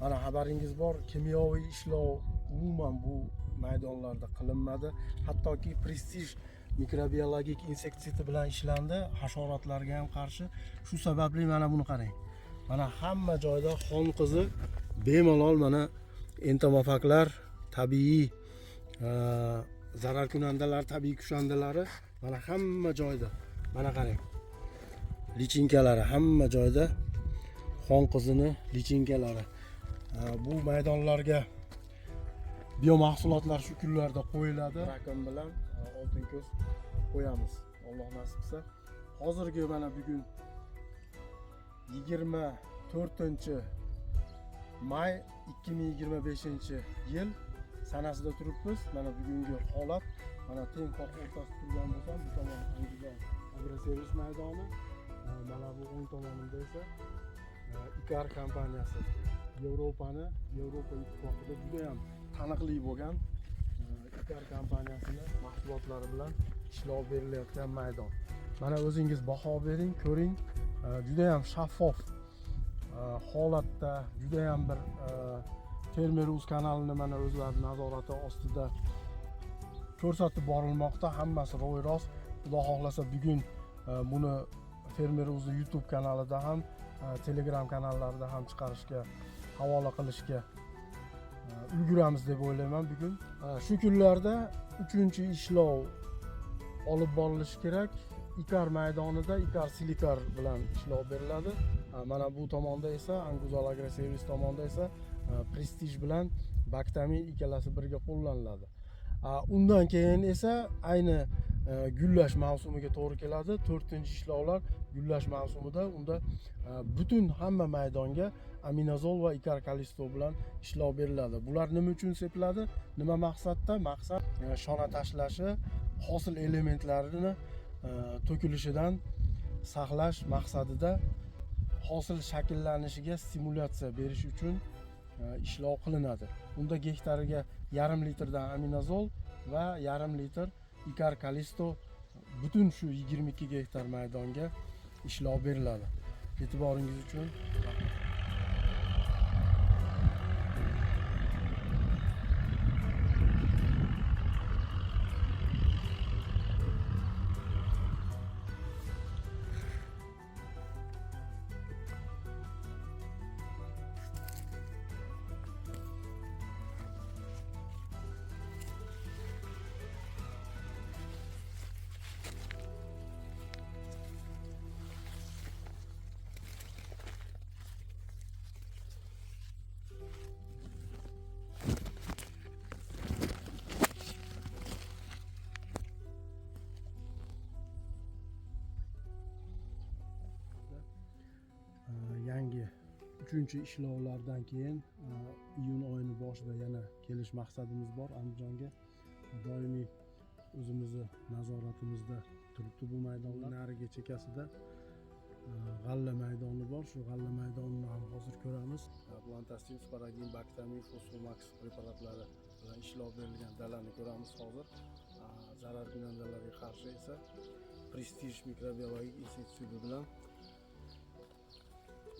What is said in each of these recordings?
Mana xabaringiz bor, kimyoviy ishlov umuman bu maydonlarda qilinmadi. Hattoki Prestij mikrobiologik insektitsidi bilan ishlandi, hasharotlarga ham qarshi. Shu sababli mana buni qarang. Mana hamma joyda xon qizi bemalol mana entomofaglar, tabiiy zararkunandalar, tabiiy kushandalari mana hamma joyda. Mana qarang. Lichinkalari hamma joyda, xon qizini lichinkalari. Bu maydonlarga biomahsulotlar shu kunlarda qo'yiladi. Rakam bilan oltin ko'z qo'yamiz. Alloh nasib qilsa. Hozirgi mana bugun 24 may 2025 yil sanasida turibmiz. Mana bugungi holat, mana teng qoq o'rtasida turgan bo'lsam, bu tomon Andijon agroservis maydoni, mana bu o'ng tomonimda esa Ikar kompaniyasi, Yevropa Ittifoqida juda ham taniqli bo'lgan Ikar kompaniyasini mahsulotlari bilan ishlov berilayotgan maydon. Mana o'zingiz baho bering, ko'ring, juda ham shaffof holatda, juda ham bir Fermer uz kanalini mana o'zlari nazorati ostida ko'rsatib borilmoqda. Hammasi ro'y-rost. Xudo xohlasa bugun buni Fermer uzni YouTube kanalida ham, Telegram kanallarida ham chiqarishga, havola qilishga ulguramiz deb o'ylayman bugun. Shu kunlarda 3-ishlov olib borilishi kerak. Ikar maydonida Ikar silikar bilan ishlov beriladi. Mana bu tomonda esa Anguzal agroservis tomonda esa Prestij bilan Baktamin ikkalasi birga qo'llaniladi. Undan keyin esa ayni gullash mavsumiga to'g'ri keladi. 4-ishlovlar gullash mavsumida, unda butun hamma maydonga aminazol va Ikar kalisto bilan ishlov beriladi. Bular nima uchun sepiladi? Nima maqsadda? Maqsad shona tashlashi, hosil elementlarini to'kilishidan saqlash maqsadida hosil shakllanishiga stimulyatsiya berish uchun ishlov qilinadi. Unda gektariga 0,5 litrdan aminazol va 0,5 litr Ikar kalisto butun shu 22 gektar maydonga ishlov beriladi. E'tiboringiz uchun rahmat. Yangi 3-ishlovlardan keyin iyun oyini boshida yana kelish maqsadimiz bor Andijonga. Doimiy o'zimizni nazoratimizda turibdi bu maydonlar. Narigi chekkasida g'alla maydoni bor. Shu g'alla maydonini ham hozir ko'ramiz. Plantastin, Sparagin, Baktamin, Fosfomax preparatlari bilan ishlov berilgan dalani ko'ramiz hozir. Zararkunandalarga qarshi esa Prestij mikrobiologik insektitsidi bilan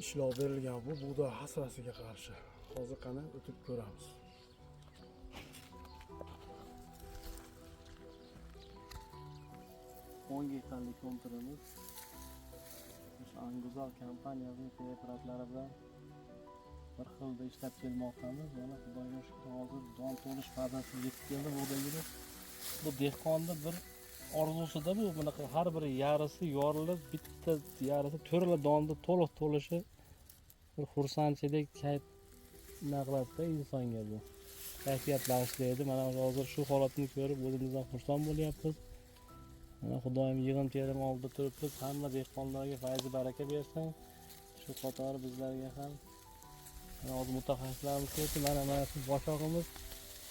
ishlov berilgan bu bug'doy hasrasiga qarshi. Hozir qani o'tib ko'ramiz. 10 gektarlik konturimiz o'sha Anguzal kompaniyasining preparatlari bilan bir xilda ishlab kelmoqdamiz. Mana Xudoga shukr, hozir don to'lish fazasi yetib keldi bug'doyga. Bu dehqonni bir orzusida bu bunaqa har bir yarisi yorilib, bitta yarisi to'rla donni to'liq to'lishi bir xursandchilik kayf qiladida insonga bu. Kayfiyat bag'ishlaydi. Mana hozir shu holatni ko'rib o'zimizdan xursand bo'lyapmiz. Mana Xudoyim yig'im terim oldida turibmiz. Hamma dehqonlarga fayzi baraka bersin. Shu qatori bizlarga ham. Mana hozir mutaxassislarimiz keldi. Mana shu boshog'imiz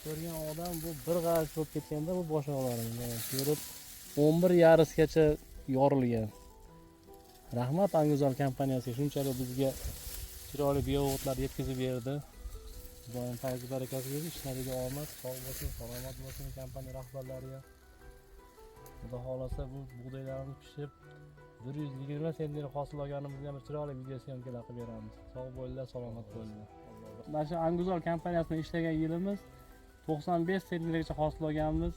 ko'rgan odam bu bir g'ash bo'lib ketganda bu boshoqlarimiz mana ko'rib 11 yarisgacha yorilgan. Rahmat Anguzal kompaniyasiga shunchalik bizga chiroyli bio'g'itlar yetkazib berdi. Xudoyim fayzi barakasi bersin, ishlariga omad, sog' bo'lsin, salomat bo'lsin kompaniya rahbarlari ham. Xudo xohlasa bu bug'doylarimiz pishib 120 sentner hosil olganimizni ham bir chiroyli video syomkalar qilib beramiz. Sog' bo'linglar, salomat bo'linglar. Mana shu Anguzal kompaniyasida ishlagan yilimiz 95 sentnergacha hosil olganmiz.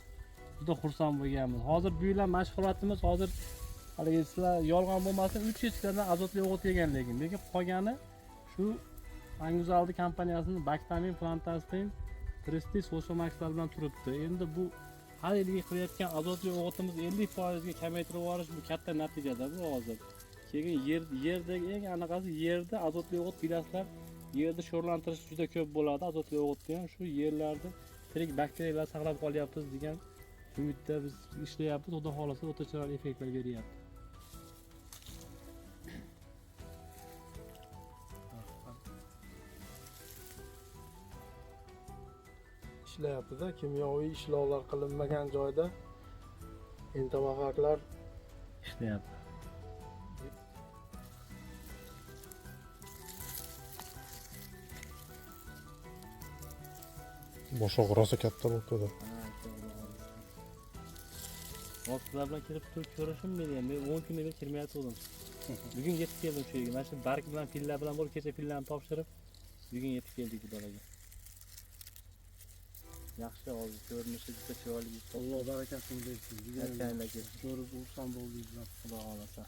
Juda xursand bo'lganmiz. Hozir bu yil ham mana shu holatimiz hozir haligi sizlar yolg'on bo'lmasin 300 kilodan azotli o'g'it yegan lekin qolgani shu Anguzaldi kompaniyasining Baktamin Plantastin Prestige Fosfomaxlar bilan turibdi. Endi bu har yilgi qilayotgan azotli o'g'itimiz 50% ga kamaytirib yuborish bu katta natijada bu hozir. Keyin yerdagi eng anaqasi yerda azotli o'g'it bilasizlar, yerni sho'rlantirish juda ko'p bo'ladi. Azotli o'g'itda ham shu yerlarda tirik bakteriyalar saqlab qolyapmiz degan umidda biz ishlayapmiz. Xudo xohlasa o'ta chiroyli effektlar beryapti. Ishlayapti-da, kimyoviy ishlovlar qilinmagan joyda entomofaglar ishlayapti. Boshoq rosa katta bo'libdi. Hozir sizlar bilan kelib turib ko'rishim meni ham. Men 10 kundan beri kirmayotgandim. Bugun yetib keldim shu yerga. Mana shu barg bilan fillar bilan bo'lib kecha fillarni topshirib, bugun yetib keldik bu dalaga. Yaxshi hozir ko'rinishi juda chiroyli. Alloh barakasini bersin. Aytganingdek Ko'rib xursand bo'ldik. Xudo xohlasa.